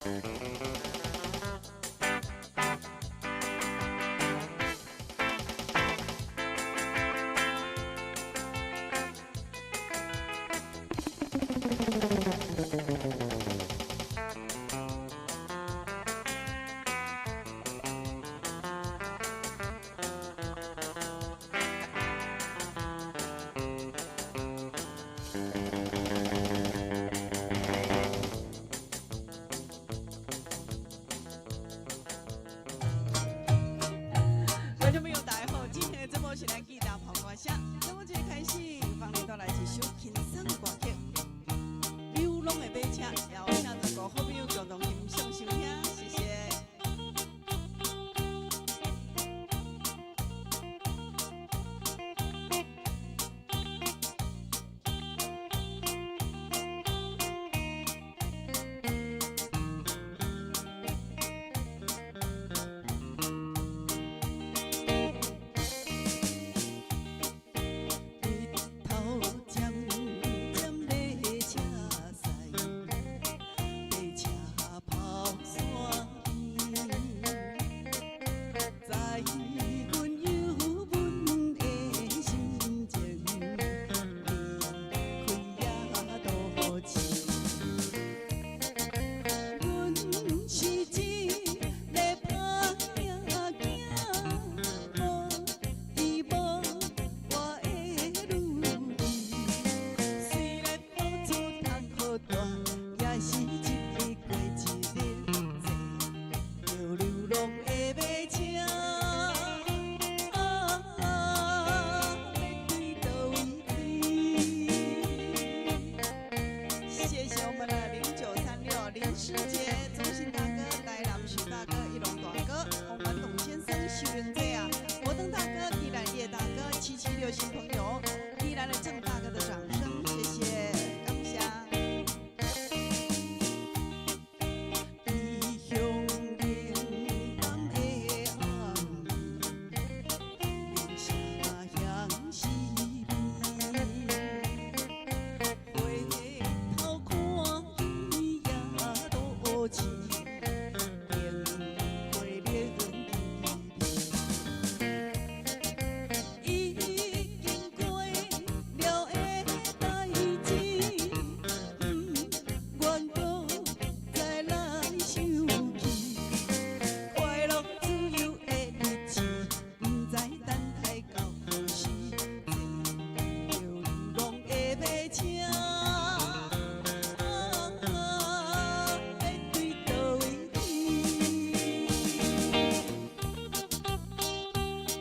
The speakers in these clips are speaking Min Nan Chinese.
觀眾朋友，大家好，今天的節目是咱記得跑歌聲。節目一開始，放恁帶來一首輕鬆的歌曲《流浪的馬車》，邀請全國好朋友共同欣賞收聽，謝謝。日頭漸漸咧車駛，馬車跑山邊，知阮憂悶的心情，離開也都市。阮是一个歹命囝，無依無我的女兒，雖然付出痛苦大，也是一日過一日，坐著流浪的馬車，啊，欲對佗位去？謝謝我們的0936林師姐、中信大哥、台南許大哥、一龍大哥、洪文董先生、秀英姐啊，國登大哥、宜蘭葉大哥、776新朋友、宜蘭的鄭大哥的掌聲，謝謝，感謝。異鄉冷冬的暗暝，人聲相思味。回頭看伊也都市，燈火冷已經過了的代誌，毋願閣再來想起。快樂自由的日子，毋知等待到何時。坐著流浪的馬車，啊，欲對佗位去？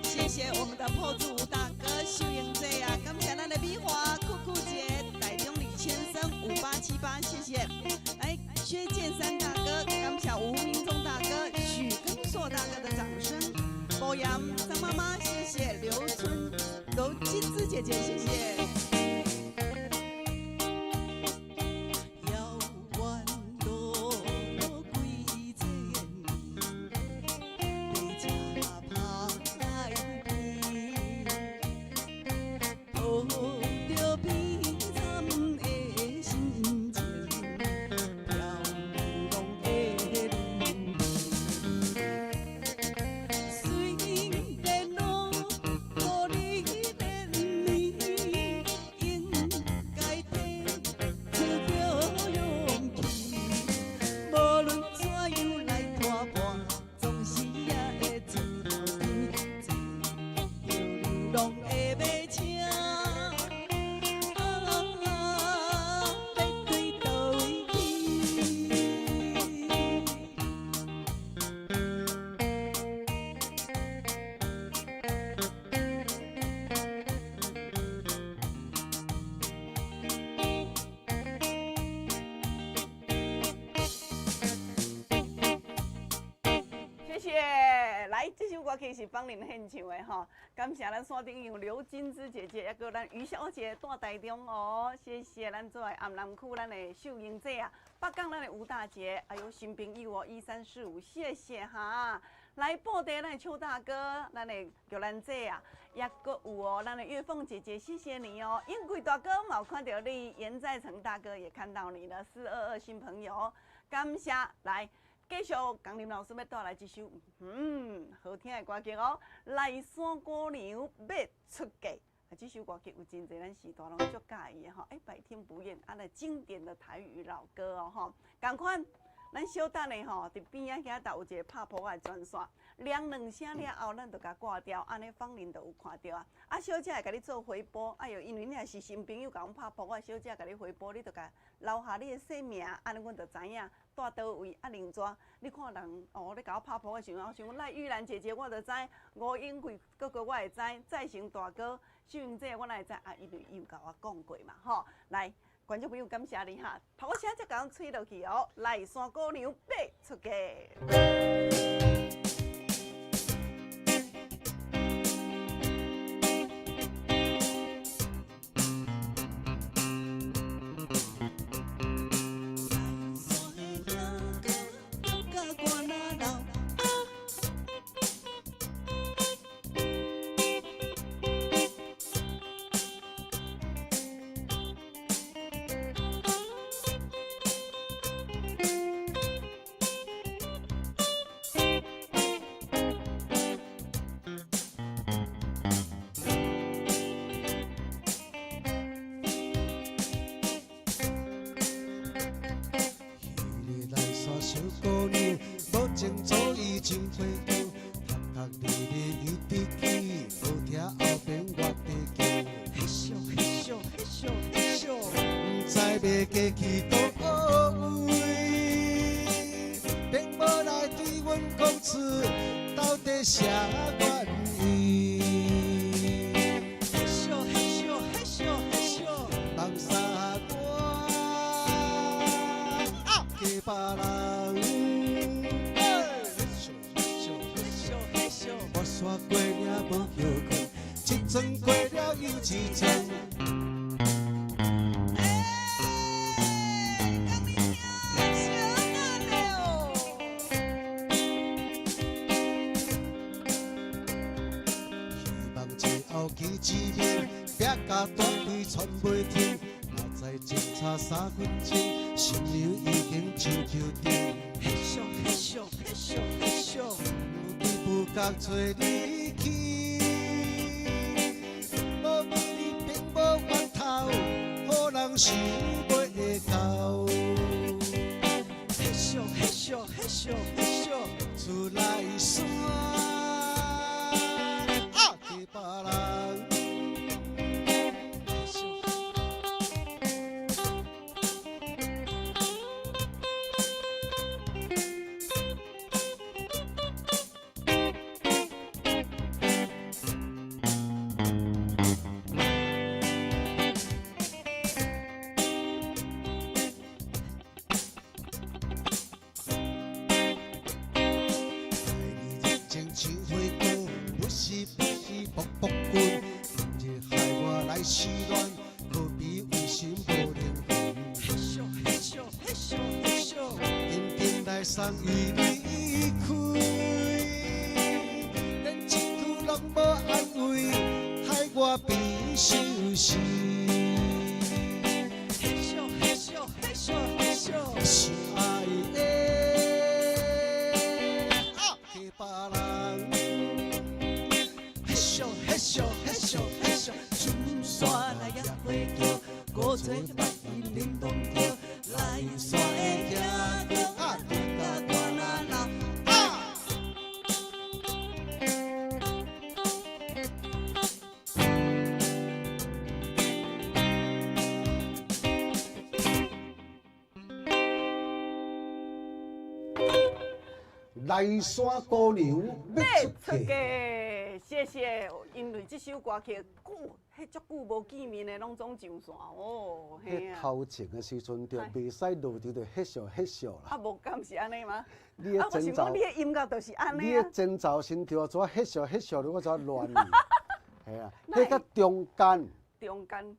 謝謝我們的破竹吳大哥、秀英姐啊，感謝咱的美華、酷酷姐、台中李先生5878，謝謝。來，薛建三大哥，感謝吳明忠大哥、許根碩大哥的掌聲。博陽張媽媽，謝謝劉春劉金枝姐姐，謝謝。遙遠路路幾千里，馬車跑海邊，抱著悲慘的心情，飄浪的女兒。雖然路途你連年，應該提出著勇氣。無論怎樣來拖磨，總是也會出頭天。坐著流浪的馬車，啊，欲對佗位去？謝謝。來，這首歌曲是芳玲獻唱的吼，感謝咱山頂有劉金枝姐姐，抑閣咱余小姐蹛台中哦，謝謝咱做來暗南區咱的秀英姐啊，北港咱的吳大姐，還有新朋友哦，1345，謝謝哈。來布袋咱的邱大哥，咱的玉蘭姐啊，抑閣有哦，咱的月鳳姐姐，謝謝你哦。英貴大哥嘛有看著你，嚴在成大哥也看到你了，422新朋友，感謝，來繼續，江林老師欲帶來這首好聽的歌曲哦，《內山姑娘欲出嫁》。啊，這首歌曲有真濟咱時大攏足佮意的吼，欸，百聽不厭，啊，來經典的台語老歌哦吼，仝款。咱小等下吼，佇邊仔遐就有一個拍噗仔的專線，鈴兩聲了後，咱就共掛掉，按呢芳玲就有看著啊。啊，小姐會共你做回撥，哎喲，因為你若是新朋友，共阮拍噗仔，小姐共你回撥，你就共留下你的姓名，按呢阮就知影蹛佗位。啊，另外，你看人哦，咧共我拍噗仔時陣，我想講賴玉蘭姐姐，我就知，吳英貴哥哥我會知，再成大哥秀英姐我哪會知啊？因為伊有共我講過嘛，吼，來。觀眾朋友，感謝你哈，噗仔聲才共阮催落去哦。內山姑娘欲出嫁。彼个内山小姑娘，無前途伊真花俏，讀讀日日伊直去，無聽後邊我在叫。嘿咻嘿咻嘿咻嘿咻，毋知欲嫁去佗位，並無來對阮講出到底啥原因。嘿咻嘿咻嘿咻嘿咻，放殺我，嫁別人。嘿咻嘿咻嘿咻嘿咻，我煞過領無歇睏，一陣過了又一陣。欸，江林兄，小等下哦。希望最後見一面，拼甲大腿喘袂停。若知情差三分鐘，新娘已經上橋頂。嘿咻嘿咻嘿咻嘿咻，不知不覺找你去，無問你並無源頭，予人想袂到。嘿咻嘿咻嘿咻嘿咻，出內山，啊，嫁別人。嘿咻。愛你熱情像火鍋，不是不是卜卜棍，今日害我來失戀，可悲為什無靈魂？嘿咻嘿咻嘿咻嘿咻，緊緊來送伊離開，連一句攏無安慰，害我變相思。嘿咻嘿咻嘿咻嘿咻，是愛的啊，嫁別人。嘿咻嘿咻嘿咻嘿咻，出山來野花橋，古找百伊冷凍橋，內山的兄哥啊，拄甲肝仔老。啊！內山姑娘欲欲出出嫁，嫁，謝謝。因為這首歌曲久，彼足久無見面的，攏總上線哦。嘿彼啊，頭前的時陣就袂使落場就彼笑彼笑啦。啊，無敢是按呢嗎？你的啊，我前奏想講，你的音樂就是按你呢啊的。前奏先跳怎彼笑彼笑，我怎亂去？係啊，哪會彼較中間，中間，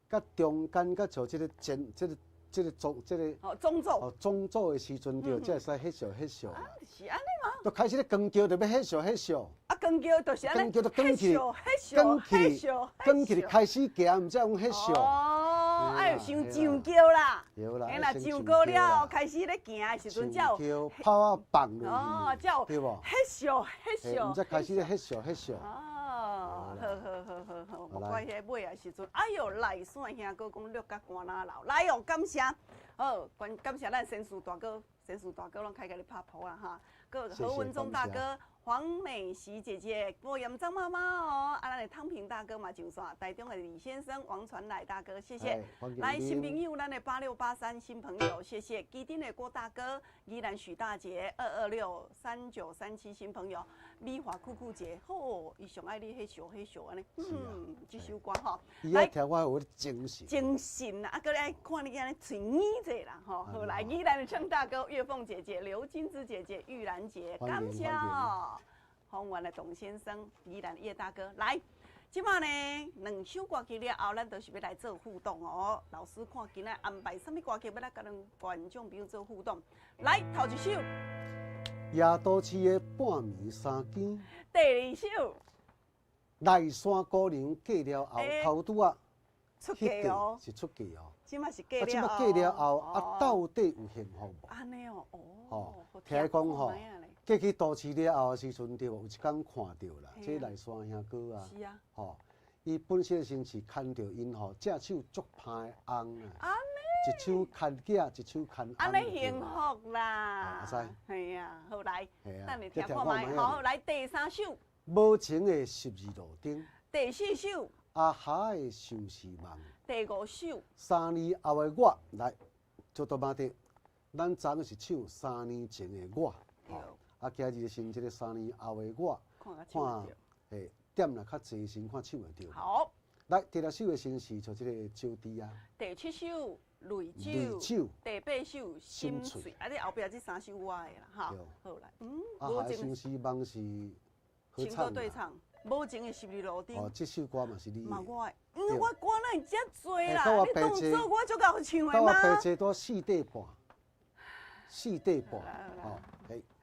較中間，較像這個前，這個這個中，這個哦，中奏哦中奏的時陣對，才會使彼笑彼笑。啊，是按呢嗎？就開始咧光叫，就欲彼笑彼笑。啊，光叫就是按呢，光叫就光起，彼笑彼光起，笑光起就開始行，毋才用彼笑。哦。愛有先上轎啦。對啦。嘿啦，上轎了後開始咧行的時陣，才有炮仔放落哦，才有對無？翕相翕相。才開始咧翕相翕相。哦，好好好好好，莫怪彼尾的時陣，哎喲，內山兄哥講錄甲肝哪流，來哦，感謝，好，感謝咱先師大哥，先師大哥攏開共你拍噗仔哈，閣何文忠大哥。黃美喜姐姐、郭陽張媽媽哦，啊，咱的湯平大哥嘛上線，台中的李先生、王傳來大哥，謝謝。來新朋友，咱的8683新朋友，謝謝。基丁的郭大哥，宜蘭許大姐，2263937新朋友，美華酷酷姐，吼，伊上愛你翕相翕相按呢，嗯，這首歌吼，伊愛聽我有精神。精神啊，啊，閣愛看你按呢喙語者啦，吼。好來，宜蘭的鄭大哥、月鳳姐姐、劉金枝姐姐、玉蘭姐，感謝哦。豐原的董先生、宜蘭葉大哥，來，這擺呢兩首歌曲了後，咱就是欲來做互動哦。老師看今仔安排啥物歌曲欲來共咱觀眾朋友做互動？來，頭一首。夜都市的半暝三更。第二首。內山姑娘嫁了後，頭拄仔出嫁哦，是出嫁哦。這擺是嫁了後。這擺嫁了後，啊，到底有幸福無？按呢哦，哦，聽講吼。嫁去都市了後的時陣，對無？有一工看著啦，這內山兄哥啊，吼，伊本身先是牽著𪜶吼，正手足歹的翁啊，一手牽囝，一手牽翁。按呢幸福啦，係啊，好來，等下聽看覓，好來第三首。無情的十字路燈。第四首。阿哈的相思夢。第五首。三年後的我來，做多馬的，咱昨昏是唱三年前的我。啊，今日是這個三年後的我，看，欸，點若較濟時，看唱會著。好，來第六首的先是就這個招娣啊。第七首淚酒。淚酒。第八首心碎。啊，你後壁這三首我的啦，哈。好來，嗯。啊，還相思夢是合唱。對唱，無情的十字路燈。哦，這首歌嘛是你的。嘛我的，因為我歌哪會遮濟啦？你當作我足𠢕唱的嗎？我白坐拄四塊半。四塊半，哦，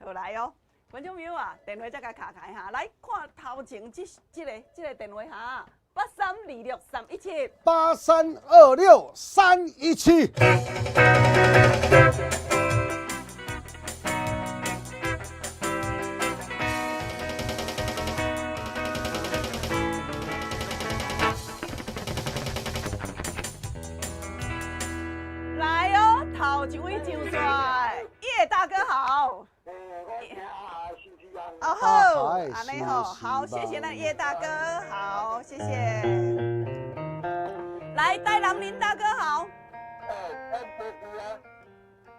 好來哦，觀眾朋友啊，電話才共敲開哈，來看頭前這個電話哈，8326317， 8326317。來哦，頭一位上線，葉大哥好。哦好，按呢吼，好，謝謝咱葉大哥，好，謝謝。來，台南林大哥好。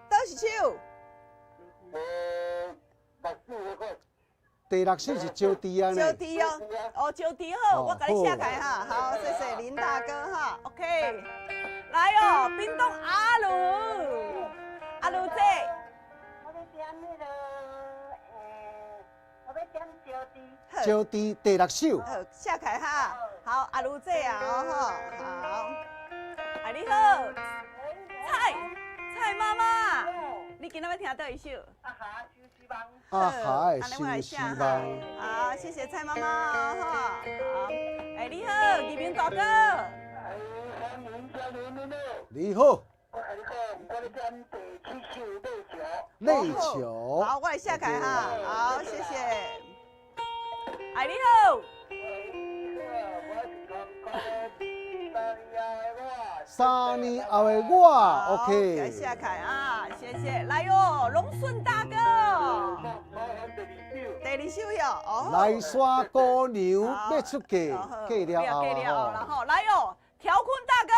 佗一首？第六首是招娣啊。招娣哦，哦，招娣好，我共你寫開哈，好，謝謝林大哥哈，OK。來哦，屏東阿魯，阿魯姐。我欲點彼个，我欲點招娣。招娣第六首。好，寫開哈，好，阿魯姐啊，哦好，哎你好，蔡蔡媽媽，你今仔欲聽佗一首？阿哈相思夢。阿哈的相思夢。好，謝謝蔡媽媽，哈，好，哎你好，義明大哥。你好。我跟你講，我咧點第七首淚淚球。好，我來寫開哈，好，謝謝。哎，你好。三年後的我，OK。寫開啊，謝謝。來哦，龍順大哥。第二首喲，哦。內山姑娘欲出嫁，嫁了後啦吼。來哦，條坤大哥。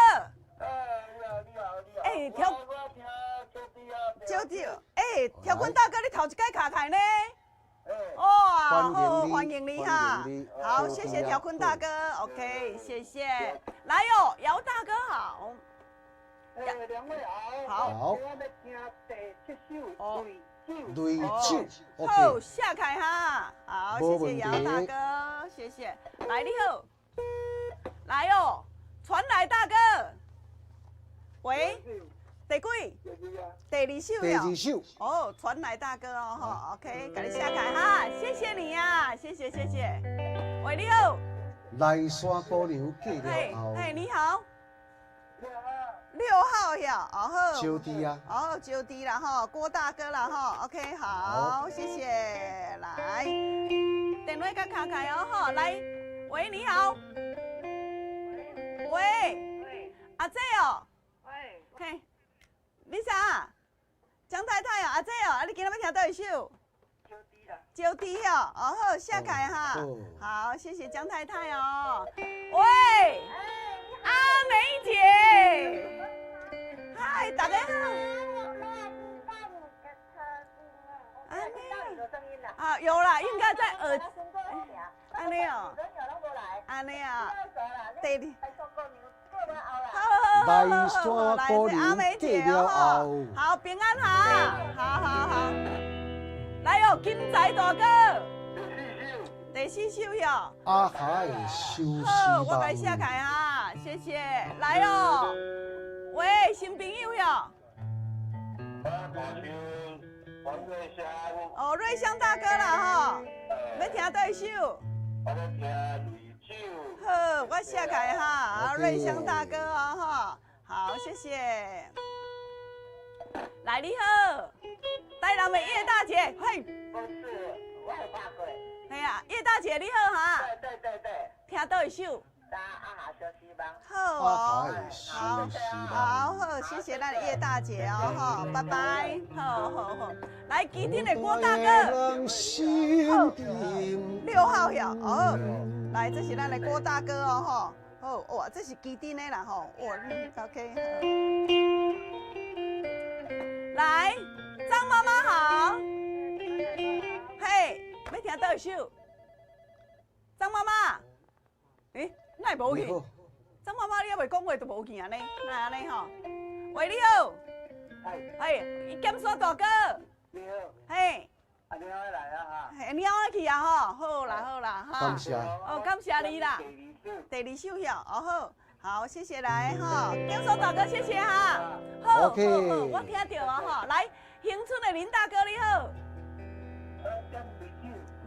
哎，條，招娣，哎，條坤大哥，你頭一擺敲開呢？哇，好，歡迎你哈！好，謝謝條坤大哥，OK，謝謝。來哦，姚大哥好。兩位好。好。我欲聽第七首淚淚酒。好，寫開哈。好，謝謝姚大哥，謝謝。來，你好。來哦，傳來大哥。喂，第幾？第二首第二首。哦，傳來大哥哦，吼，OK，共你寫開哈，謝謝你啊，謝謝謝謝。喂，你好。內山姑娘嫁了後。嘿，你好。你好。號哟，哦好。招弟啊。哦，招弟啦吼，郭大哥啦吼，OK，好，謝謝，來，電話佮敲開哦吼，來，喂，你好，喂，阿姐哦，喂，嘿，你啥？江太太哦，阿姐哦，啊你今仔欲聽佗一首？招弟啦。招弟哦，哦好，寫開哈，好，謝謝江太太哦。喂，阿梅姐，嗨，大家好。阿梅啊，有啦，應該在耳。按呢哦，按呢啊，對的。好好好好好，來，阿梅姐哦，好，平安哈，好好好。來哦，金仔大哥，第四首喲。阿海收好，我來寫開啊，謝謝。來哦，喂，新朋友喲。哦，瑞香大哥啦吼，欲聽佗一首？我欲聽淚酒。好，我寫開哈，啊，瑞香大哥哦吼，好，謝謝。來，你好，台南的葉大姐，嘿。不是，我有拍過。嘿啊，葉大姐你好哈。對對對對。聽佗一首？阿哈相思夢。好哦，好，好好，謝謝咱的葉大姐哦，吼，拜拜，好好好，來，旗津的郭大哥，好，6號哟，哦，來，這是咱的郭大哥哦，吼，好，哇，這是旗津的啦，吼，哇，OK，好。來，張媽媽好，嘿，欲聽佗一首？張媽媽，欸，哪會無去？張媽媽，你猶未講話就無去按呢？哪按呢吼？喂，你好，嘿，金山大哥，你好，嘿，啊，你好來啊哈，嘿，你好去啊吼，好啦好啦哈，感謝，哦，感謝你啦，第二首哟，哦好。好，謝謝來哈，金山大哥，謝謝哈。好，好，好，我聽著啊哈。來，恆春的林大哥你好。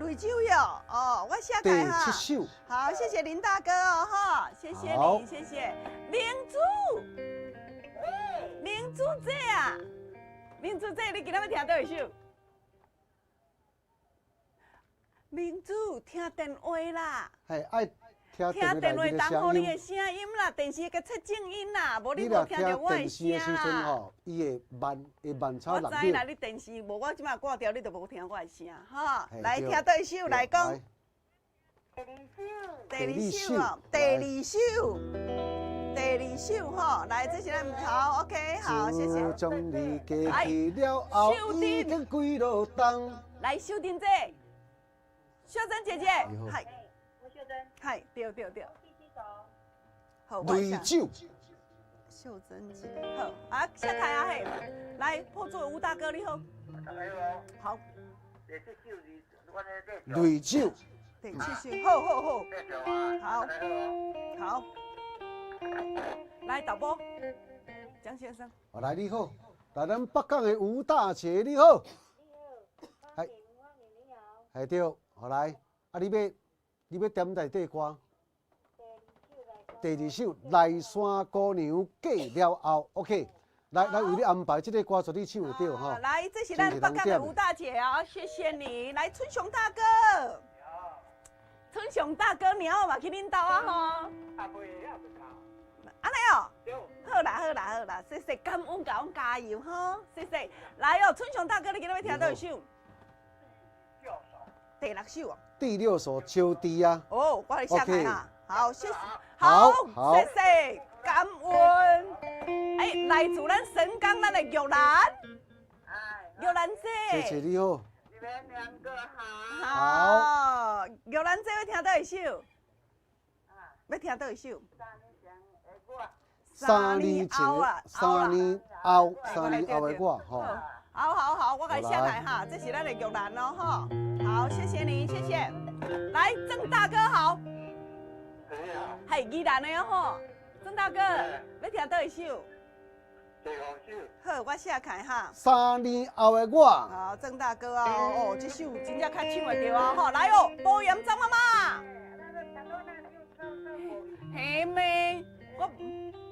淚酒喲，哦，我寫開哈。第七首。好，謝謝林大哥哦哈，謝謝你，謝謝。明珠，明珠姐啊，明珠姐，你今仔欲聽佗一首？明珠，聽電話啦。係愛。聽電話當予你的聲音啦，電視共切靜音啦，無你無聽著我的聲啦。吼，伊會慢，會慢超我知啦，你電視無我這擺掛掉，你就無聽我的聲哈。來，聽佗一首來講。第二首。第二首哦，第二首，第二首吼，來，這是咱好，OK，好，謝謝。來，秀珍。來，秀珍姐，秀珍姐姐，嗨。嗨，對對對。好，淚酒。秀珍姐，好啊，寫開啊嘿，來破竹吳大哥你好。好。淚酒。第七首，好好好。好。好。來導播，江先生。來你好，來咱北港的吳大姐你好。你好。係對，好來，啊你欲？你欲點佗底歌？第二首《內山姑娘嫁了後》，OK，來來為你安排這個歌，絕對唱會著吼。來，這是咱北港的吳大姐啊，謝謝你。來，春雄大哥，春雄大哥，貓嘛去恁兜啊吼？按呢哦，好啦好啦好啦，謝謝感恩共阮加油吼，謝謝。來哦，春雄大哥，你今仔欲聽佗一首？第六首哦。第六首秋低啊。哦，我來寫開哈。好，謝謝。好，謝謝，感恩。哎，來自咱神岡咱的玉蘭。玉蘭姐。姐姐你好。你們兩個好。好。玉蘭姐欲聽佗一首？欲聽佗一首？三年前，三年後，三年後的我，吼。好好好，我共你寫來哈，這是咱的玉蘭哦，吼。好，謝謝你，謝謝。來，鄭大哥好。係宜蘭的哦，吼。鄭大哥，欲聽佗一首？第五首。好，我寫開哈。三年後的我。好，鄭大哥啊，哦，這首真正較唱會著啊，吼。來哦，保鹽張媽媽。嘿咩？我。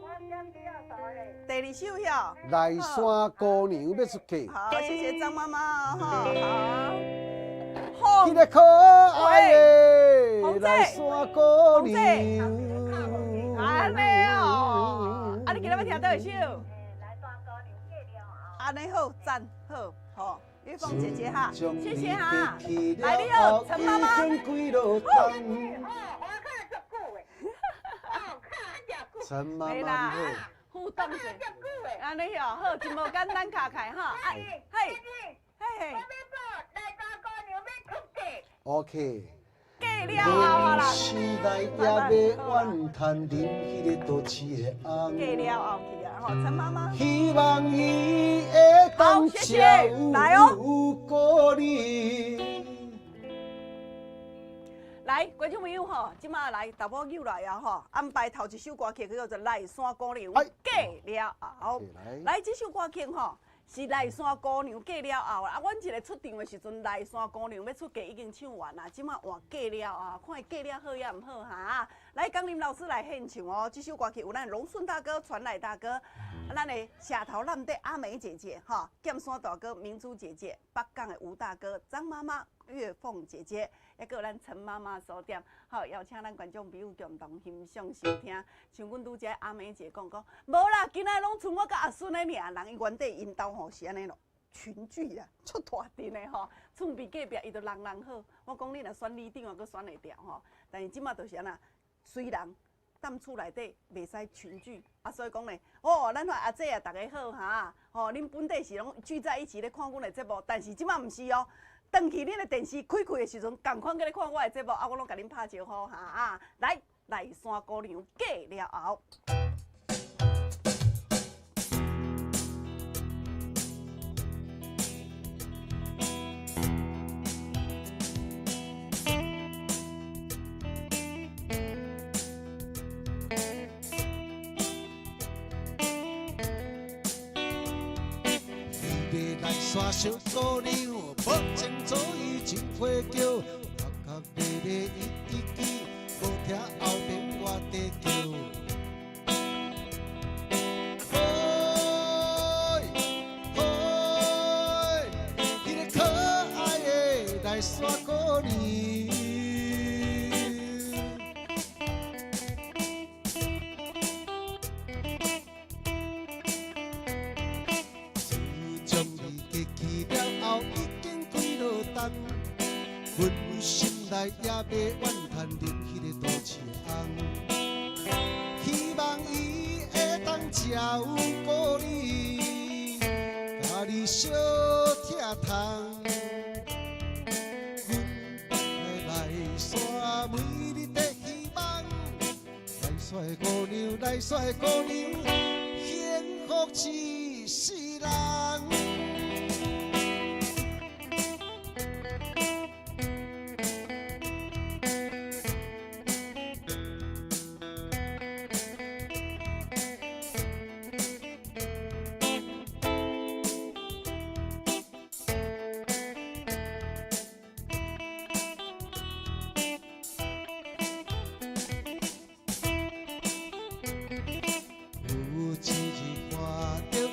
我點第二首哟。内山姑娘欲出嫁。好，謝謝張媽媽哦，好。彼个可愛的內山姑娘。按呢哦，啊你今仔欲聽佗一首？按呢好，讚好，好，玉鳳姐姐哈，謝謝哈。來你好，陳媽媽。陳媽媽你好。互動者，按呢哦，好，真無簡單，卡開哈。嘿，嘿，嘿。 OK。嫁了後啊啦。心內也欲怨嘆，恁彼个都市的翁。嫁了後去啊，吼，陳媽媽。希望伊會當照顧你。來，觀眾朋友吼，這馬來豆某又來啊吼，安排頭一首歌曲叫做《內山姑娘嫁了後》。來，這首歌曲吼是內山姑娘嫁了後啊，阮一个出場的時陣，內山姑娘欲出嫁已經唱完啦，這馬換嫁了後，看伊嫁了好抑毋好哈。來，江林老師來獻唱哦，這首歌曲有咱榮順大哥、傳來大哥，咱的下頭爛底阿美姐姐吼，劍山大哥、明珠姐姐、北港的吳大哥、張媽媽、月鳳姐姐。抑閣有咱陳媽媽所點，好邀請咱觀眾朋友共同欣賞收聽。像阮拄才阿美姐講講，無啦，今仔攏賰我佮阿孫的爾，人伊原底𪜶兜吼是按呢咯，群聚啦，足大陣的吼，厝邊隔壁伊就人人好。我講你若選里長，閣選會著吼，但是這馬就是按怎，雖然踮厝內底袂使群聚，啊，所以講咧，哦，咱話阿姐啊，逐家好哈，吼，恁本底是攏聚在一起咧看阮的節目，但是這馬毋是哦。轉去恁的電視開開的時陣，仝款閣咧看我的節目，啊，我攏共恁拍招呼哈啊！來，內山姑娘嫁了後。內山小姑娘，無情做伊真花轿，哭哭咧咧伊吱吱，無聽後面我伫叫。嘿，嘿，彼个可愛的內山姑娘。阮心內也欲怨嘆，恁彼个都市的翁，希望伊會當照顧你，共你相疼痛。阮內山每日的希望，內山姑娘，內山姑娘，幸福一世人。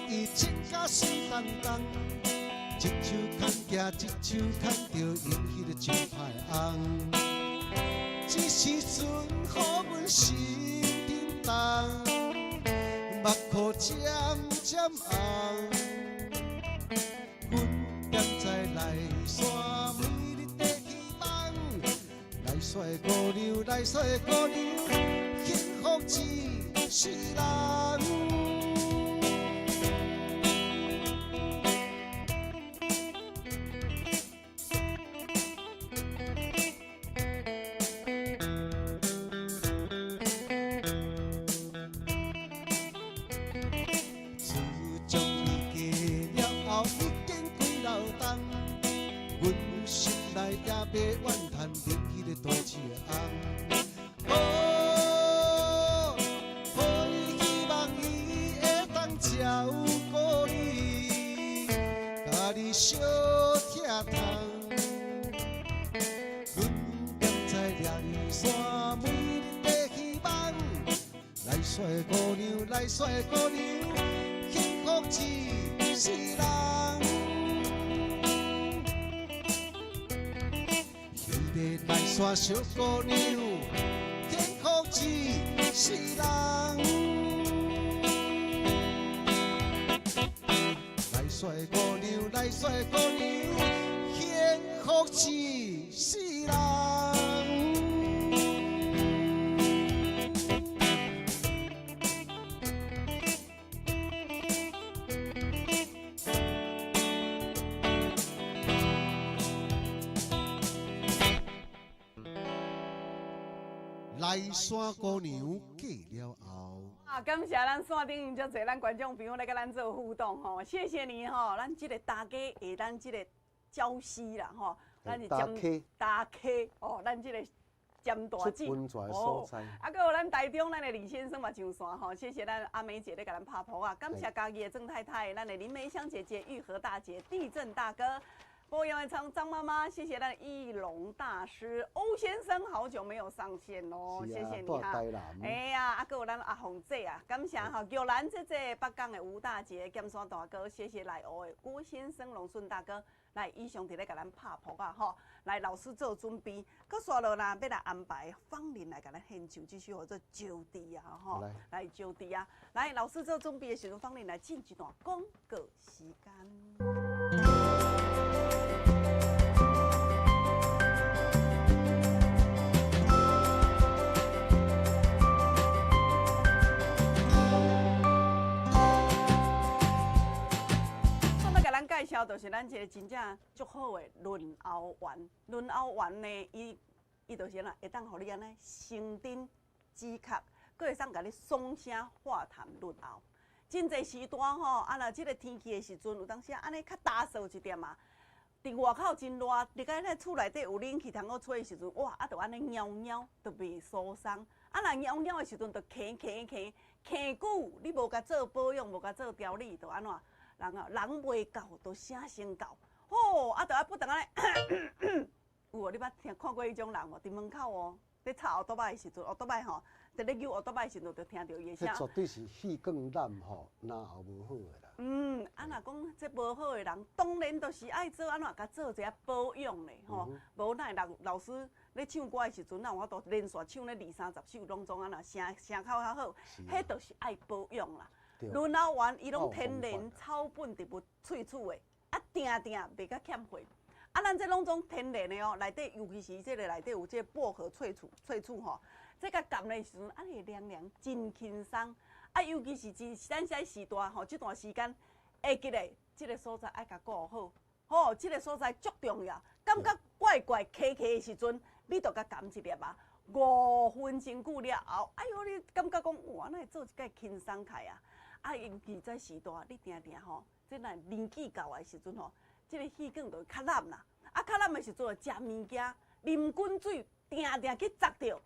一手牽行，一手牽著𪜶彼个真歹翁，這時陣予阮心沉重，目眶渐漸紅。阮踮在內山每日的希望，內山姑娘，內山姑娘，幸福一世人。也欲怨叹恁彼个都市的翁，哦，希望伊山的姑娘，来山的姑娘，幸福一世人。彼个来山小姑娘，幸福一世人。来山的姑娘，来山的姑娘，幸福一世人。来山姑娘嫁了后。啊，感谢咱线顶遮济咱观众朋友来佮咱做互动吼，谢谢你吼，咱这个大家会咱这个礁溪啦吼，咱是尖大溪哦，咱这个尖大姊温泉的所在。啊，阁有咱台中咱的李先生嘛上线吼，谢谢咱阿美姐咧共咱拍噗仔，感谢嘉义的郑太太，咱的林梅香姐姐、玉和大姐、地震大哥。播杨文昌张妈妈，谢谢咱易容大师欧先生，好久没有上线喽，谢谢你哈。哎呀，啊，阁有咱阿红姐啊，感谢哈，玉兰姐姐，北港的吴大姐，剑山大哥，谢谢内湖的郭先生、龙顺大哥，来以上伫咧共咱拍噗仔吼，来老师做准备，阁煞落啦，欲来安排芳玲来共咱献唱这首叫做《招娣》啊吼，来招娣啊，来老师做准备的时阵，芳玲来进一段广告时间。介绍就是咱一个真正足好的润喉丸，润喉丸呢，伊就是按怎，会当予你按呢生津止咳，阁会当共你爽声化痰润喉。真济时段吼，啊若这个天气的时阵，有当时按呢较焦燥一点啊，伫外口真热，你讲咧厝内底有冷气通好吹的时阵，哇，啊，就按呢猫猫就袂疏松。啊，若猫猫的时阵，就咳咳咳咳久，你无共做保养，无共做调理，就按怎？人啊，人袂到，就声先到。吼，啊，就爱不断按呢，有无？你捌听看过彼种人无？伫门口哦，咧插欧多摆的时阵，欧多摆吼，伫咧扭欧多摆的时阵，就听著伊的声。这绝对是气管烂吼，咽喉无好的啦。嗯，啊，若讲这无好的人，当然就是爱做按怎，共做一下保养咧，吼。无哪会人老师咧唱歌的时阵，哪有法度连续唱咧二三十首，拢总按怎声声口较好，彼就是爱保养啦。润喉丸伊拢天然草本植物萃取的，啊，定定袂阁欠货。啊，咱这拢总天然的哦，内底尤其是这个内底有这个薄荷萃取萃取吼，这个含的时阵，啊会凉凉，真轻松。啊，尤其是真咱这时代吼，这段时间会记得这个所在爱共顾好，吼，这个所在足重要。感觉怪怪卡卡的时阵，你就共含一粒啊。5分钟久了后，哎哟，你感觉讲哇，哪会做一摆轻松起来啊？啊，尤其这时代，你定定吼，这若年纪到的时阵吼，这个气管就会较烂啦。啊，较烂的时阵，食物件、啉滚水，定定去砸著。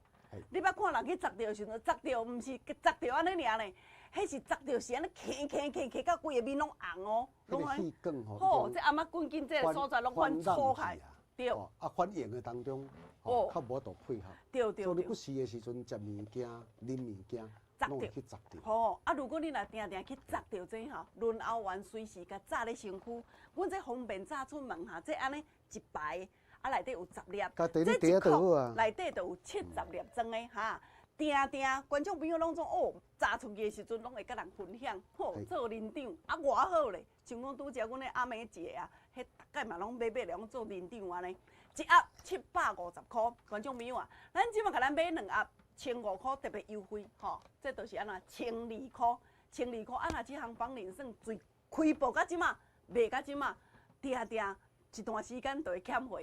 你捌看人去砸著的时阵，砸著毋是砸著按呢尔呢，彼是砸著是按呢吭吭吭吭到规个面拢红哦。拢气管吼。吼，这頷仔滚紧这个所在拢反粗开。对。啊，反应的当中，吼，较无法度配合。对对。所以你不时的时阵，食物件、啉物件。砸著，吼！啊，如果你若定定去砸著这吼，润喉丸随时共扎咧身躯，阮这方便早出门哈，这按呢一排，啊内底有10粒，这一箍内底就有70粒装的哈。定定观众朋友拢总哦，炸出去的时阵拢会佮人分享，吼，做认长啊，偌好咧。像讲拄才阮的阿美姐啊，彼逐摆嘛拢买买来讲做认长按呢，一盒750箍，观众朋友啊，咱这马共咱买2盒。1500箍特别优惠，吼，这就是按怎1200箍，1200箍。啊，若这项芳龄算最开播到这马，卖到这马，定定一段时间就会欠货，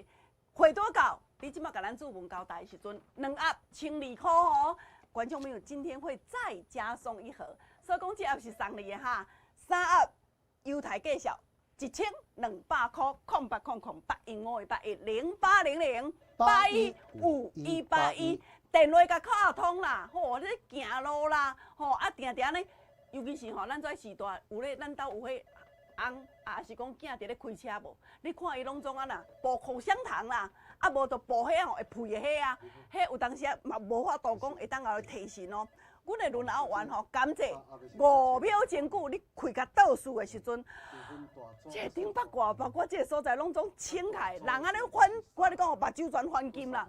货拄到，你这马共咱主文交代的时阵，2盒1200箍哦。观众朋友，今天会再加送一盒，所以讲这盒是送你的哈，3盒优待介绍1200箍，0800 815 81 0800 815181。电话共敲通啦，吼，你行路啦，吼，啊，定定呢，尤其是吼，咱这时代有咧，咱兜有彼翁，啊，是讲囝伫咧开车无？你看伊拢总按怎，补口香糖啦，啊，无就补彼吼会喷的彼啊，彼有当时嘛无法度讲会当予伊提神哦。阮的润喉丸吼，甘蔗5秒钟久，你开甲倒数的时阵，这顶北外包括这个所在拢总清起来，人按呢翻，我共你讲，目睭全翻金啦。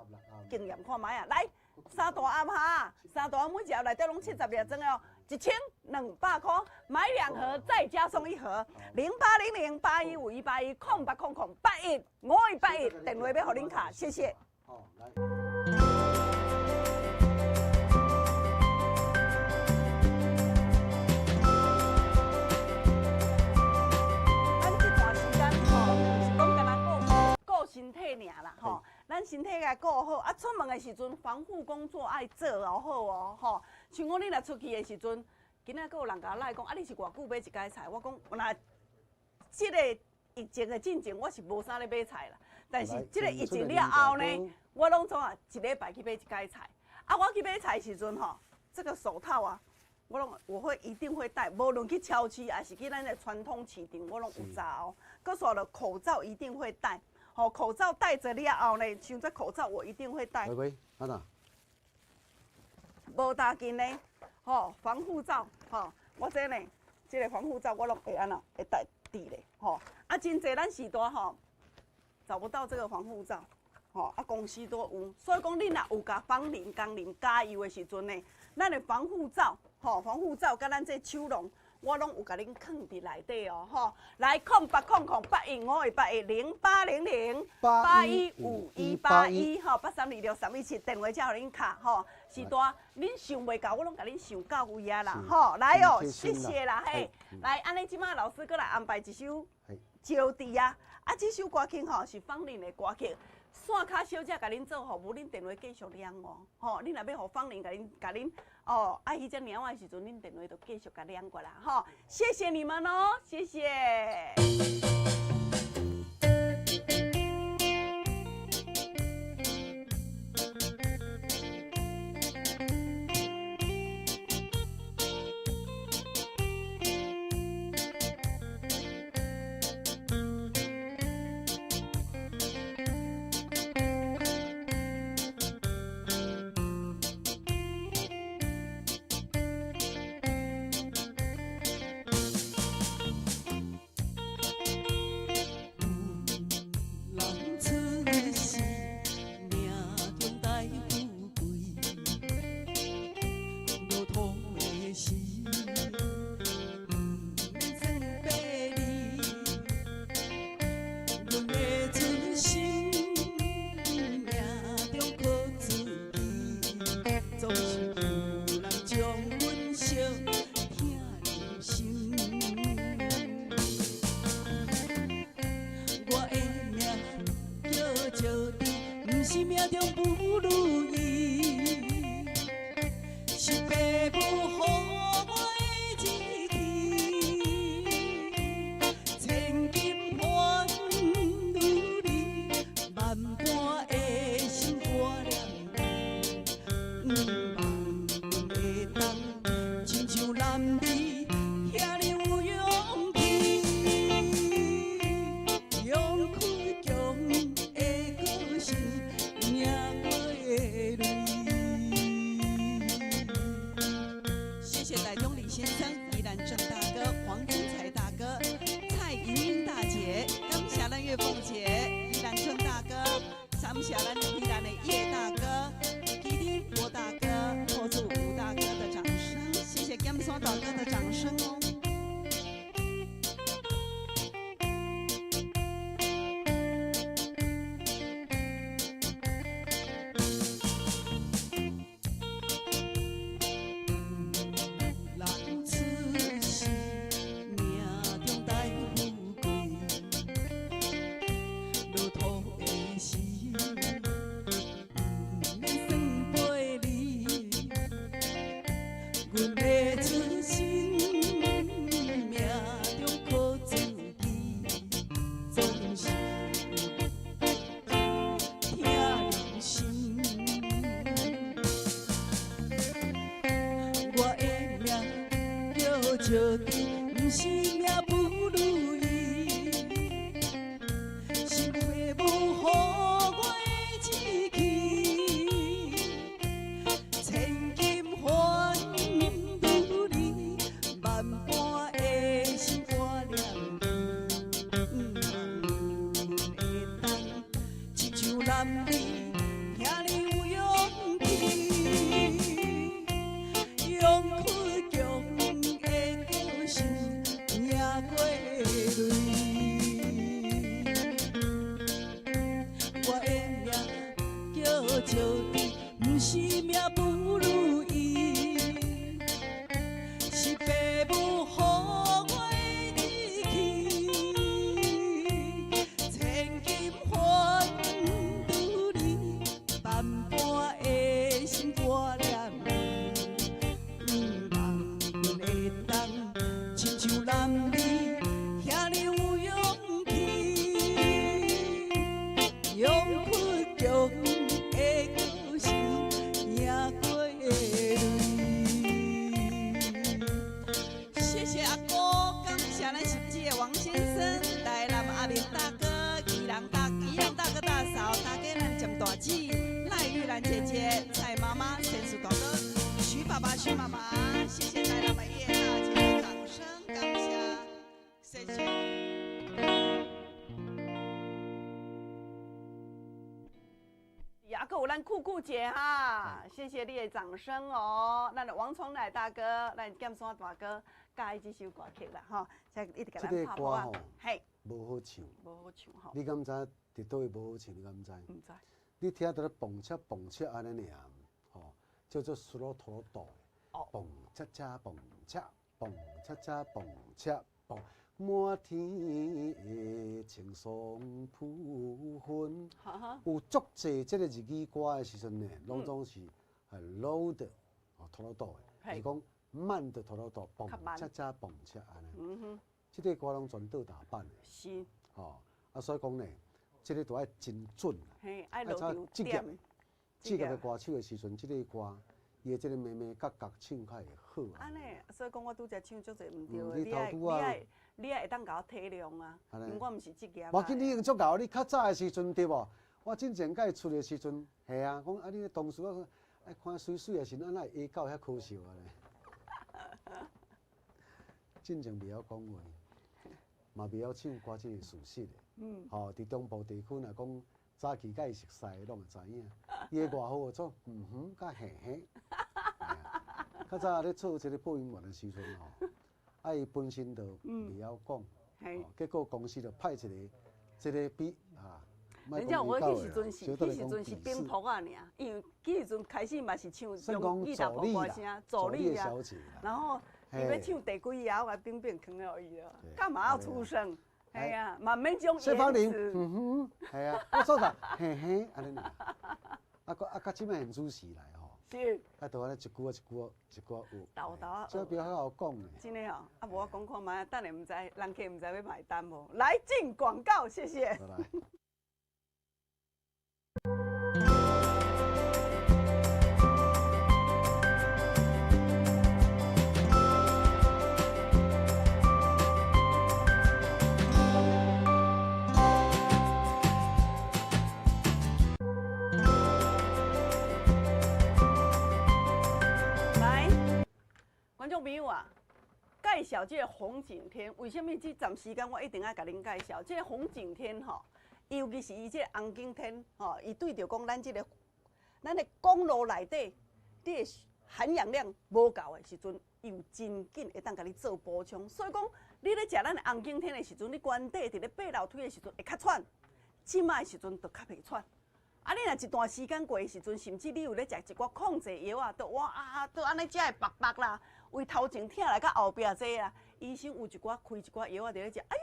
经验看覓啊，來三大盒哈，三大盒每一盒內底攏70粒裝的哦，1200塊，買兩盒再加送一盒，08008151810800815181，電話欲予恁敲，謝謝。好，來。咱這段時間吼，是講干焦顧顧身體爾啦吼。咱身體共顧好，啊，出門的時陣防護工作愛做哦好哦，吼。像講你若出去的時陣，今仔閣有人共我來講，啊，你是偌久買一擺菜？我講，若這个疫情的進前，我是無啥咧買菜啦。但是這个疫情了後呢，我攏總啊一禮拜去買一擺菜。啊，我去買菜時陣吼，這個手套啊，我攏我會一定會戴，無論去超市還是去咱的傳統市場，我攏有紮哦。閣煞著口罩一定會戴。吼，口罩戴著了後呢，像這口罩我一定會戴。喂喂，阿哪？無大緊呢，吼，防護罩，吼，我這呢，這个防護罩我攏會按怎會戴佇咧，吼。啊，真濟咱序大吼，找不到這個防護罩，吼，啊公司都有，所以講恁若有共芳鄰工人加油的時陣呢，咱的防護罩，吼，防護罩佮咱這手籠。我攏有共恁囥佇內底哦，吼，來08008151810800815181吼，8326317電話才予恁敲吼，序大，恁想袂到，我攏共恁想到位啊啦，吼，來哦，謝謝啦，嘿，來，按呢這擺老師閣來安排一首《招娣》啊，啊，這首歌曲吼是芳鄰的歌曲。線跤小姐共恁做服務，恁電話繼續亮哦，吼，恁若欲予芳鄰共恁共恁哦，愛彼隻貓的時陣，恁電話就繼續共亮過啦，吼，謝謝你們哦，謝謝。謝台中李先生、宜蘭鄭大哥、黃金財大哥、蔡瑩英大姐，感謝咱月鳳姐、宜蘭鄭大哥，感謝咱宜蘭的葉大哥、基地郭大哥、托住吳大哥的掌聲，謝謝甘山大哥的掌聲哦。志氣，千金還徐媽媽，謝謝台南的葉大姐的掌聲，感謝，謝謝。啊，閣有咱酷酷姐哈，謝謝你的掌聲哦。咱的王崇乃大哥，咱劍山大哥，佮意這首歌曲啦吼，才一直共咱拍鼓啊。嘿，無好唱，無好唱吼。你敢知佇佗位無好唱？你敢知？毋知。你聽著咧蹦恰蹦恰按呢爾，吼，叫做 slow 陀螺度，蹦恰恰蹦恰蹦恰恰蹦恰蹦，滿天的青霜鋪雲。有足濟這個日語歌的時陣呢，攏總是很 low 的，哦，陀螺度的，是講慢的陀螺度，蹦恰恰蹦恰按呢。嗯哼，這個歌攏全倒踏板的。是。吼，啊，所以講呢，這個都愛真準。嘿，愛落場點。職業的歌手的時陣，這個歌，伊的這個眉眉角角唱較會好。按呢，所以講我拄才唱足濟毋對的，你愛會當共我體諒啊，因為我毋是職業。無緊，你已經足𠢕，你較早的時陣對無？我進前佮伊出的時陣，係啊，講啊，你的同事啊，愛看媠媠的時陣，按怎會下到遐可笑啊咧？進前袂曉講話，嘛袂曉唱歌，這個事實的。嗯。吼，佇中部地區若講早期佮伊熟似，攏會知影。伊的外號做嗯哼佮嘿嘿。較早咧做這個播音員的時陣吼，啊伊本身就袂曉講，結果公司就派一個這個比啊。人家我彼時陣是，彼時陣是冰噗仔爾，因為彼時陣開始嘛是唱用吉他歌聲助理啊，然後伊欲唱第幾啊，我冰冰囥予伊啊，幹嘛要出聲？係啊，嘛免種謝芳玲，嗯哼，係啊，我做啥？嘿嘿，按呢爾。啊，閣啊，較這擺很準時來吼。是。啊，就按呢一句啊，一句啊，一句有。豆豆啊。這比較好講呢。真的哦，啊，無我講看覓，等下毋知人客毋知欲買單無？來進廣告，謝謝。來，觀眾朋友啊，介紹這個紅景天，為啥物這暫時間我一定愛共恁介紹這個紅景天吼？尤其是伊這個紅景天吼，伊對著講咱這個咱的公路內底，你的含氧量無夠的時陣，伊有真緊會當共你做補充。所以講，你咧食咱的紅景天的時陣，你懸底佇咧爬樓梯的時陣會較喘，這擺的時陣就較袂喘。啊，你若一段時間過的時陣，甚至你有咧食一寡控制藥啊，都哇啊，都按呢才會縛縛啦，為頭前疼來到後壁這啦，醫生有一寡開一寡藥啊，佇咧食，哎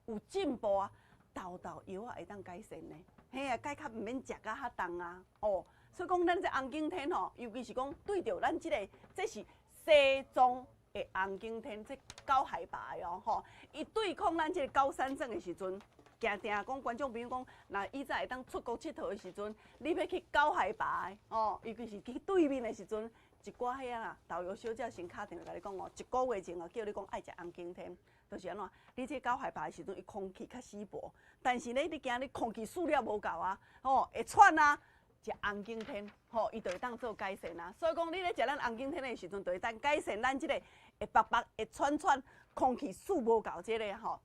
喲，有進步啊！豆豆藥仔會當改善呢，嘿啊，改較毋免食甲較重啊，哦，所以講咱這紅景天吼，尤其是講對著咱這個，這是西藏的紅景天，這高海拔的哦，吼，伊對抗咱這個高山症的時陣，定定講觀眾朋友講，若以前會當出國𨑨迌的時陣，你欲去高海拔的，哦，尤其是去對面的時陣，一寡遐啦，導遊小姐先敲電話共你講哦，一個月前哦，叫你講愛食紅景天。就是按怎，你這高海拔的時陣，伊空氣較稀薄，但是呢，你驚你空氣輸了無夠啊，吼，會喘啊，食紅景天，吼，伊就會當做改善啊。所以講，你咧食咱紅景天的時陣，就會當改善咱這個會縛縛、會喘喘、空氣輸無夠這個吼，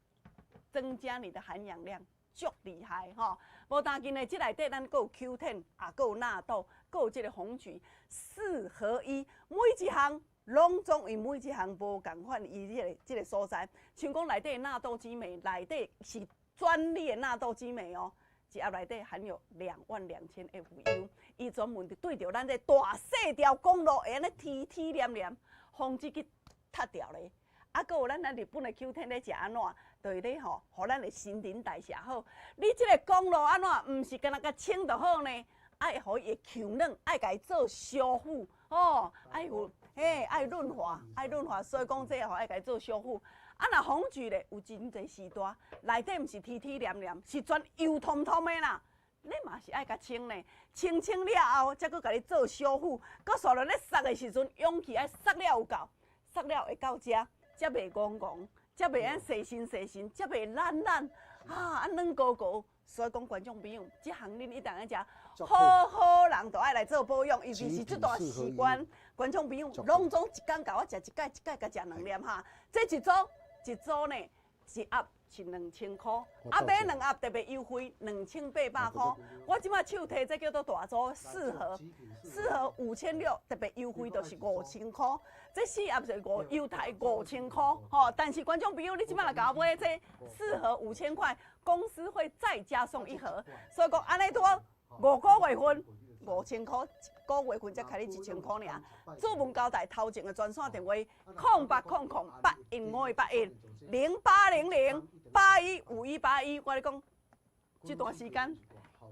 增加你的含氧量，足厲害吼。無單僅的，這內底咱閣有 Q10，也閣有納豆，閣有這個紅曲，四合一，每一項。攏總因每一項無仝款，伊這個所在，像講內底納豆激酶，內底是專利的納豆激酶哦，一盒內底含有22000 FU，伊專門佇對著咱這大細條公路會按呢天天黏黏，防止去塌掉咧。啊，閣有咱日本的 Q10咧食按怎，就是咧吼，予咱的新陳代謝好。你這個公路按怎，毋是干焦共清就好呢？愛予伊會強軟，愛共伊做修復，吼，愛有。嘿，愛潤滑，愛潤滑，所以講這吼愛共伊做修復。啊，若紅曲咧，有真濟時段，內底毋是天天黏黏，是全油通通的啦。你嘛是愛共清呢，清清了後，才閣共你做修復。閣煞落咧殺的時陣，勇氣愛殺了有夠，殺了會到遮，才袂戇戇，才袂按細身細身，才袂爛爛，啊，按軟糊糊。所以講，觀眾朋友，這項恁一定愛食，好好人就愛來做保養，尤其是這段時間。觀眾朋友攏總一工共我食一擺，一擺共食兩粒哈。這一組一組呢，一盒是2000箍，啊買兩盒特別優惠2800箍。我這擺手提這叫做大組四盒，四盒5600，特別優惠就是5000箍。這四盒是五優待5000箍，吼。但是觀眾朋友，你這擺若共我買這四盒5000塊，公司會再加送一盒，所以講按呢拄好5個月份。5000箍一個月份才開你1000箍爾。主文交代頭前的專線電話：08008151810800815181。我咧講，這段時間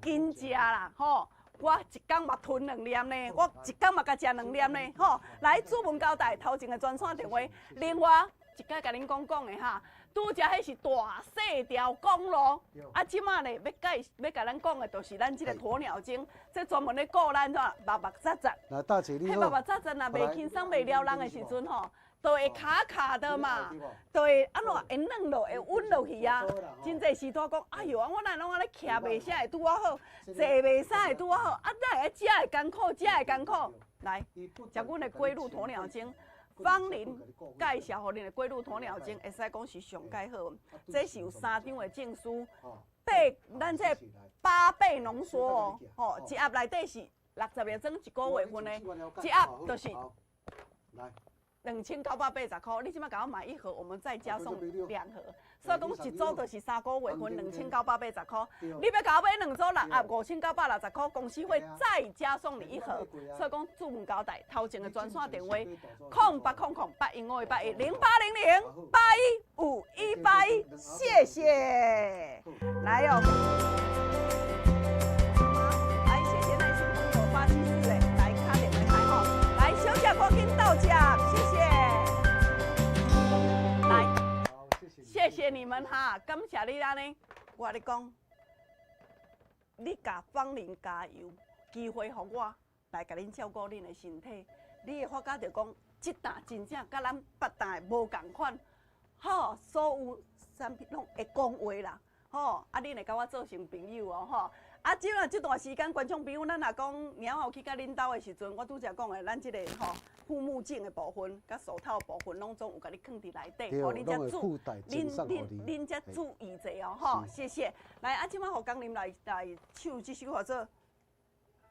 緊食啦，吼！我一工嘛吞兩粒呢，我一工嘛共食兩粒呢，吼！來，主文交代頭前的專線電話，另外一擺共恁講講的哈。拄才彼是大細條公路，啊，這擺咧欲介欲共咱講的，就是咱這个鴕鳥精，這專門咧顧咱怎目目雜雜。來，大姐你好。彼目目雜雜若袂輕鬆袂撩人的時陣吼，就會卡卡的嘛，就會按怎會軟落，會穩落去啊。真濟時拄講，哎喲，我哪攏按呢徛袂使會拄仔好，坐袂使會拄仔好，啊，哪會食會艱苦，食會艱苦。來，食阮的龜鹿鴕鳥精。芳鄰介紹予恁的龜鹿鴕鳥精，會使講是上蓋好。這是有三張的證書，八咱這8倍濃縮哦，吼，一盒內底是60粒裝一個月份的，一盒就是2980箍。你這擺共我買一盒，我們再加送兩盒，所以講一組就是3個月份2980箍。你欲共我買兩組六盒5960箍，公司會再加送你一盒。所以講主文交代頭前的專線電話：08008151810800815181，謝謝。來哦，來謝謝耐心朋友874嘞，來敲電話來吼，來小姐趕緊到這，謝謝。來，謝謝你們哈，感謝你啦呢。我共你講，你共芳鄰加油，機會予我來共恁照顧恁的身體，你會發覺著講，這檔真正佮咱別檔的無仝款，吼，所有產品攏會講話啦，吼，啊，恁會佮我做成朋友哦，吼。啊，這啊這段時間，觀眾朋友，咱若講貓仔有去佮恁兜的時陣，我拄才講的，咱這个吼護目鏡的部分，佮手套的部分，攏總有共你囥佇內底，予恁才注，恁恁恁才注意者哦，吼，謝謝。來，啊，這擺予江林來來唱這首號做，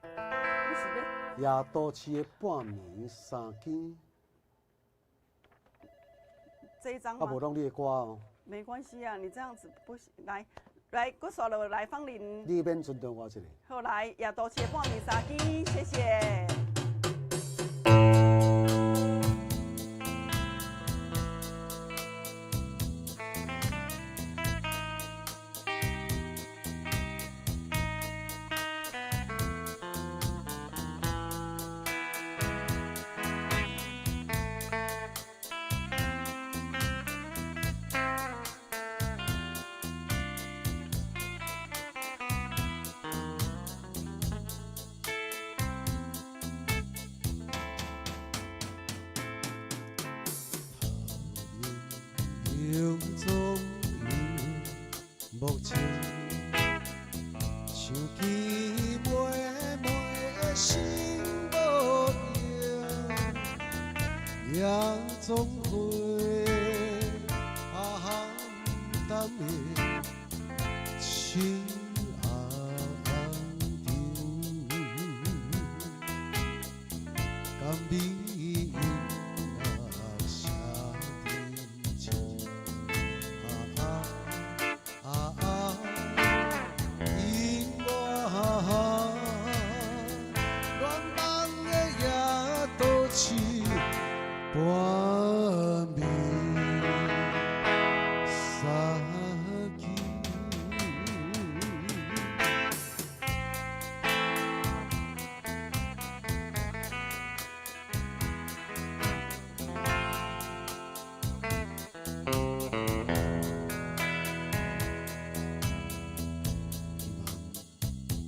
你是欲？夜都市的半暝三更。這一張。啊，無攏你的歌哦。沒關係啊，你這樣子不行，來。來，閣煞落來芳鄰。你免尊重我一下。好，來，夜都市半暝三更，謝謝。头总有目睛，想起妹妹的心无闲，夜总会暗淡的情红灯，甘美音乐声真情，啊啊啊！因我乱梦的夜都市半暝三更。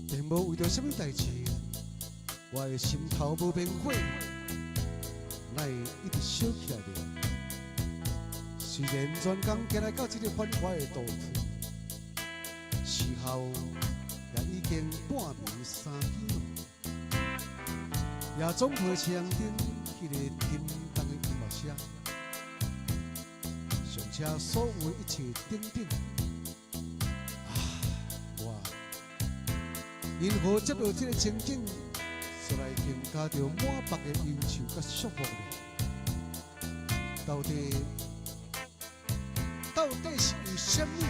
希望并无为著啥物代誌，我的心頭無變火，哪會一直燒起來呢？雖然專工行來到這个繁華的都區，時候也已經半暝三更咯。夜总会车顶彼个沉重的音乐声，上车所有的一切等等，啊，我因何接到这个情景，煞来更加著满腹的忧愁佮束缚呢？到底到底是为啥物呢？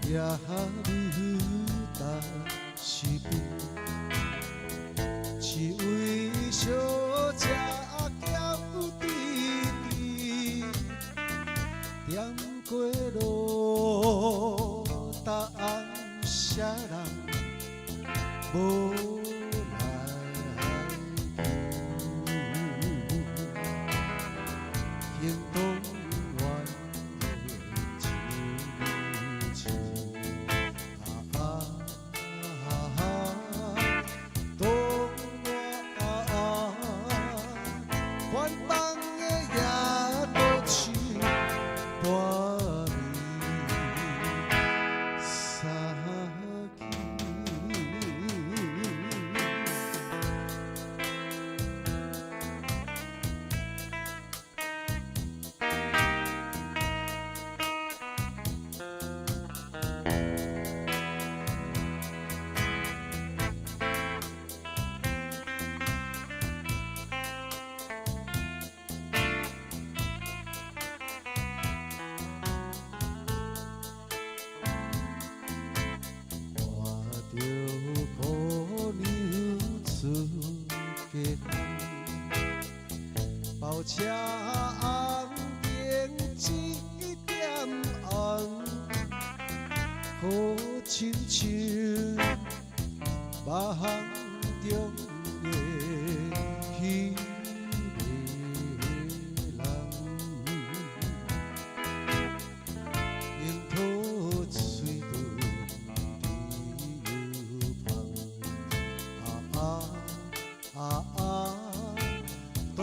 夜雨打是暝，一位小姐娇滴滴，踮过路，答案啥人无来求？行动原的秋啊啊，东啊，远方的夜都市半暝三更。看著姑娘出嫁，包车红灯一点红，好亲像梦中的彼个人。樱桃穗顿伫油香，啊啊啊，当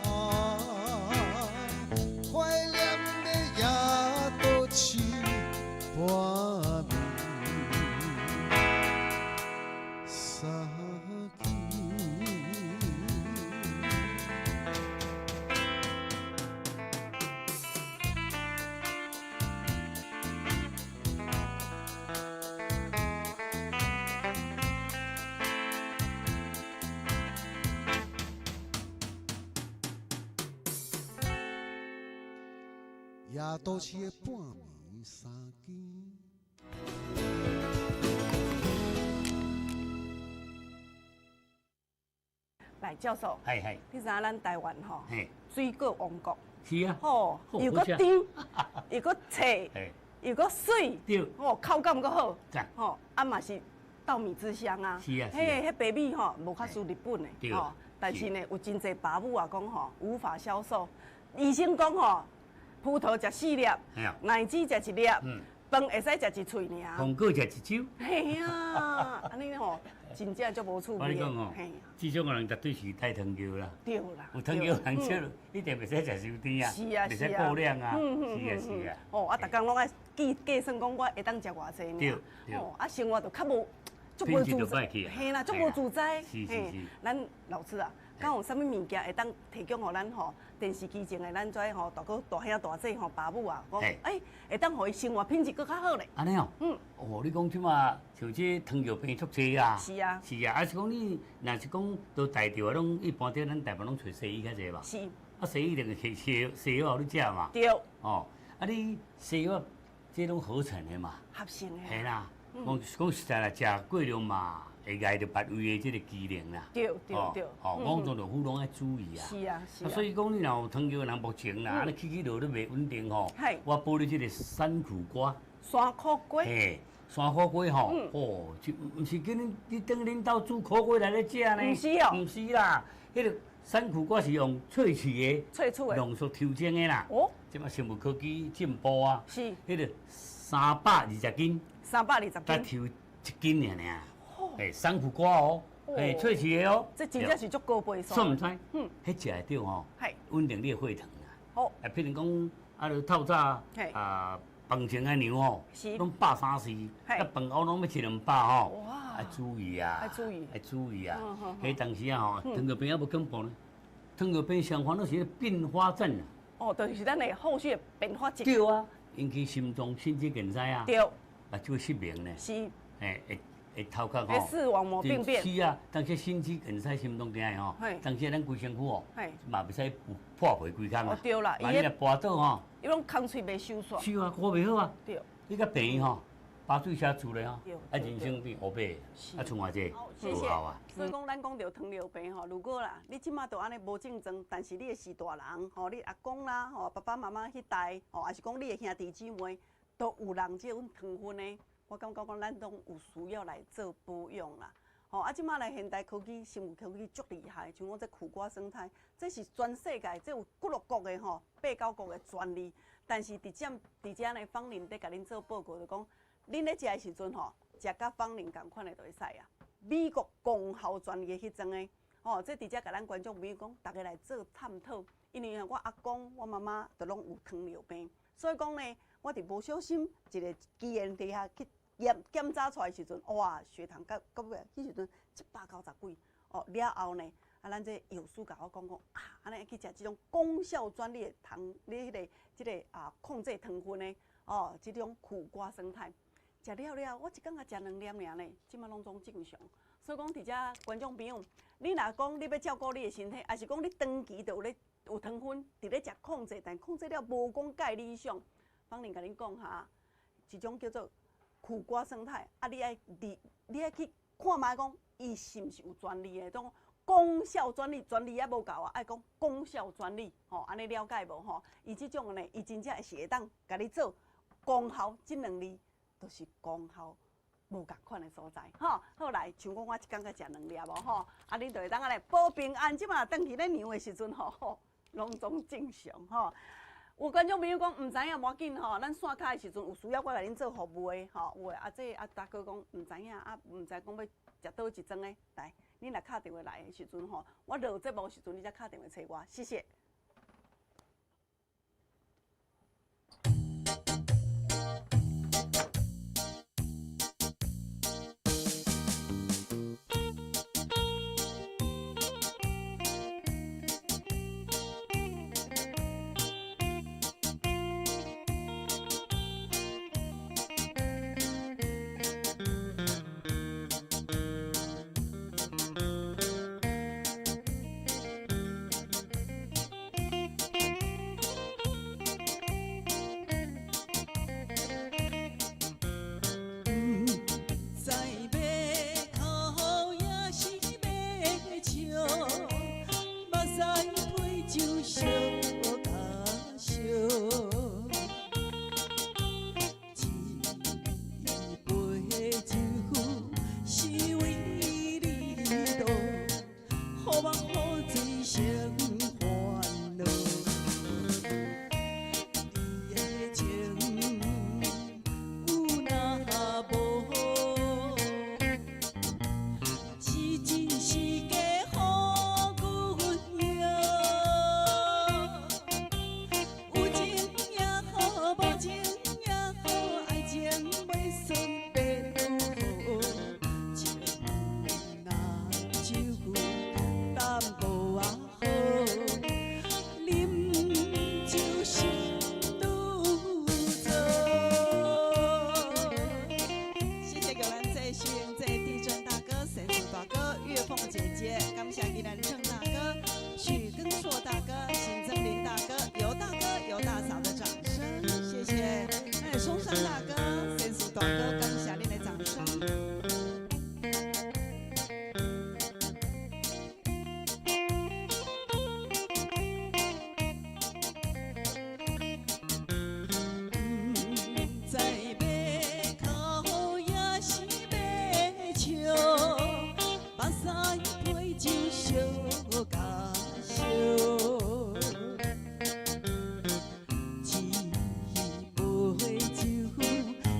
我怀念的夜都市半暝三更。夜都市的半暝三更。来，教授，你知影咱台湾吼，水果王国，是啊，吼，又阁甜，又阁脆，又阁媠，吼，口感阁好，吼，啊嘛是稻米之乡啊，是啊，彼彼白米吼，无较输日本的，吼，但是呢，有真济爸母啊讲吼，无法销售，医生讲吼，葡萄食四粒，奶子食一粒，饭会使食一喙尔，红果食一手，嘿啊，按呢吼，真正足无趣味。我跟你讲哦，这种人绝对是太糖尿啦。对啦，有糖尿人吃，一定袂使食伤甜啊，是啊，袂使过量啊，是啊是啊。哦，啊，逐工拢爱计计算讲，我会当食偌济尔。对对。哦，啊，生活就较无，足无自在。嘿啦，足无自在。是是是。咱老师啊，敢有啥物物件会当提供予咱吼？电视机前的咱这吼大哥大兄大姐吼爸母啊，讲欸，会当予伊生活品质阁较好咧。按呢哦，哦，你讲这马像这糖尿病足济啊，是啊，是啊，啊是讲你若是讲都带著啊，拢一般伫咱台湾拢揣西医较济吧？是。啊，西医一定摕西西药予你食嘛。对。哦，啊你西药这拢合成的嘛？合成的。嘿啦，讲讲实在啦，食过量嘛。会碍著别胃的这个机能啦，对对对，哦，五脏六腑拢爱注意啊。是啊是啊。所以讲，你若有糖尿人目前啦，按呢起起落落袂稳定吼，我补你这个山苦瓜。山苦瓜。嘿，山苦瓜吼，哦，就毋是叫恁你等恁兜煮苦瓜来咧食呢？毋是哦。毋是啦，彼个山苦瓜是用萃取的，萃取的，浓缩抽精的啦。哦。这马生物科技进步啊。是。彼个320斤。 320斤。才抽1斤尔尔。嘿，送苦瓜哦，嘿，脆齿的哦。這真正是足高倍數。煞毋知，彼食會著吼，穩定你的血糖啦。好。啊，譬如講，啊，著透早啊，飯前的量吼，攏130，啊，飯後攏欲一兩百吼。哇！愛注意啊！愛注意，愛注意啊！彼當時啊吼，糖尿病猶無恐怖呢，糖尿病相反攏是併發症啊。哦，就是咱的後續的併發症。對啊，引起心臟、心肌梗塞啊。對。目睭失明呢。是。嘿，會會頭殼吼。視網膜病變。是啊，當時心肌梗塞、心臟病吼，當時咱規身軀哦，嘛袂使破皮規工啊。對啦，伊若跋倒吼，伊攏空喙袂收煞。是啊，顧袂好啊。對。你佮病院吼，麻醉車住咧吼，啊，人生變烏白，啊，剩偌濟，謝謝。所以講，咱講著糖尿病吼，如果啦，你這馬都按呢無症狀，但是你的是大人吼，你阿公啦吼，爸爸媽媽彼代吼，抑是講你的兄弟姊妹，都有人這種糖分的，我感覺講咱攏有需要來做保養啦。吼，啊，這馬來現代科技、生物科技足厲害，像講這苦瓜胜肽，這是全世界這有幾落國的吼，八九國的專利。但是佇這佇遮呢，芳玲佇共恁做報告，就講恁咧食的時陣吼，食佮芳玲仝款的就會使啊。美國功效專利的彼種的，吼，這佇遮共咱觀眾朋友講，逐家來做探討。因為我阿公、我媽媽都攏有糖尿病，所以講呢，我佇無小心一個機緣底下去驗檢查出來的時陣，哇，血糖到到尾，彼時陣190幾，哦，了後呢，啊，咱這藥師共我講講啊，按呢去食這種功效專利的糖，你彼個這個啊控制糖分的，哦，這種苦瓜胜肽，食了了，我一工也食兩粒爾呢，這馬攏總正常。所以講，佇遮觀眾朋友，你若講你欲照顧你的身體，抑是講你長期就有咧有糖分，佇咧食控制，但控制了無講蓋理想。芳玲共恁講哈，一種叫做苦瓜胜肽，啊，你愛你你愛去看覓講，伊是毋是有專利的？種功效專利，專利猶無夠啊，愛講功效專利，吼，按呢了解無吼？伊這種呢，伊真正是會當共你做功效，這兩字就是功效無仝款的所在，吼。好來，像講我一工才食兩粒無吼，啊，恁就會當按呢保平安。這馬轉去咧量的時陣吼，攏總正常吼。有觀眾朋友講毋知影，無要緊吼，咱線卡的時陣有需要我來恁做服務的吼，有的啊，這啊大哥講毋知影啊，毋知講欲食佗一莊的來，你若敲電話來的時陣吼，我落節目的時陣，你才敲電話揣我，謝謝。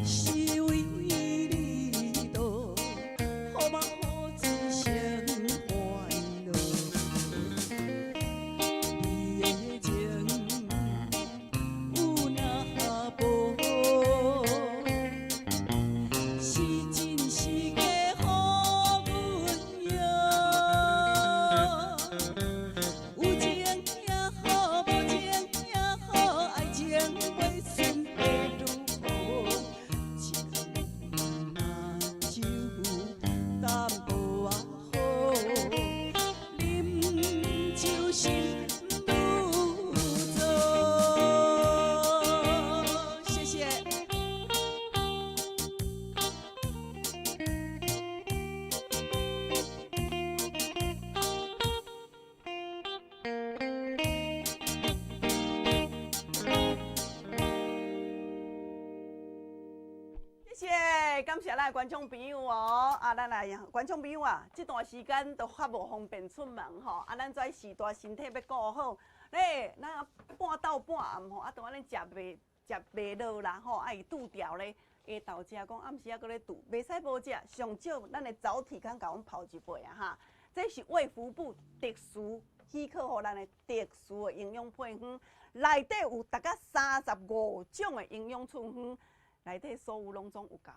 是為你多，好夢。感謝咱的觀眾朋友哦，啊，咱來觀眾朋友啊，這段時間都較無方便出門吼，啊，咱這時代身體欲顧好，咧，咱半晝半暗吼，啊，都按呢食袂食袂落啦吼，愛拄著咧，下晝食講暗時猶閣咧拄，袂使無食，上少咱的早起通共阮泡一杯啊哈，這是衛福部特殊許可予咱的特殊的營養配方，內底有達到35種的營養處方。內底所有攏總有夠，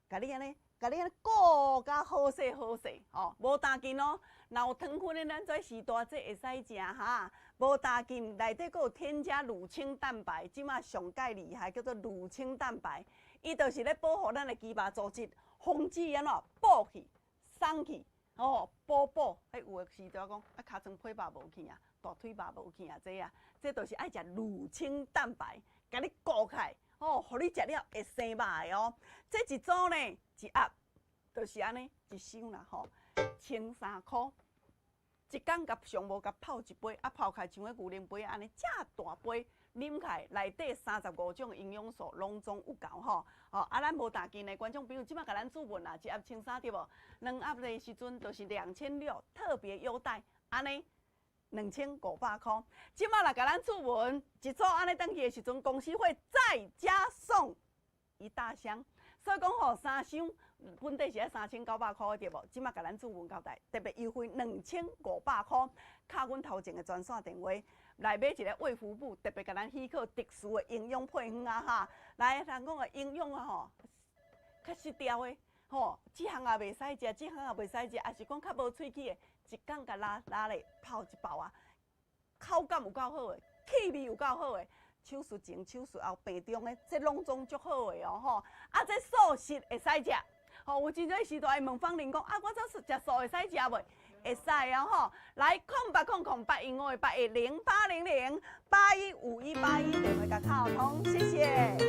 共你按呢，共你按呢顧甲好勢好勢，吼，無擔緊哦。若有糖分的，咱這時代這會使食哈，無擔緊。內底閣有添加乳清蛋白，這馬上蓋厲害，叫做乳清蛋白，伊就是咧保護咱的肌肉組織，防止按怎薄去、鬆去，吼，補補。彼有的時代講啊，尻川皮肉無去啊，大腿肉無去啊，這啊，這就是愛食乳清蛋白，共你顧起來。哦，予你食了會生肉的哦。這一組呢，一盒就是按呢一箱啦吼，千三箍。一工共上無共泡一杯，啊泡開像彼牛奶杯按呢，遮大杯啉起來，內底三十五種營養素攏總有夠吼。哦，啊，咱無擔緊的觀眾朋友，這馬共咱注文啦，一盒千三對無？兩盒的時陣就是2600，特別優待，按呢。2500箍，這馬若共咱注文一組按呢轉去的時陣，公司會再加送一大箱，所以講吼三箱本底是愛3900箍對無？這馬共咱注文交代，特別優惠兩千五百箍，敲阮頭前的專線電話來買一个衛福部特別共咱許可特殊的營養配方啊哈！來，人講的營養啊吼，較失調的吼，這項也袂使食，這項也袂使食，抑是講較無喙齒的。一工共拉拉咧泡一包啊，口感有夠好的，氣味有夠好的，手術前、手術後、病中的，這攏總足好的哦吼。啊，這素食會使食，吼，有真濟時代問芳玲講啊，我這食素會使食袂？會使哦吼。來，0800 815 810800815181電話共敲通，謝謝。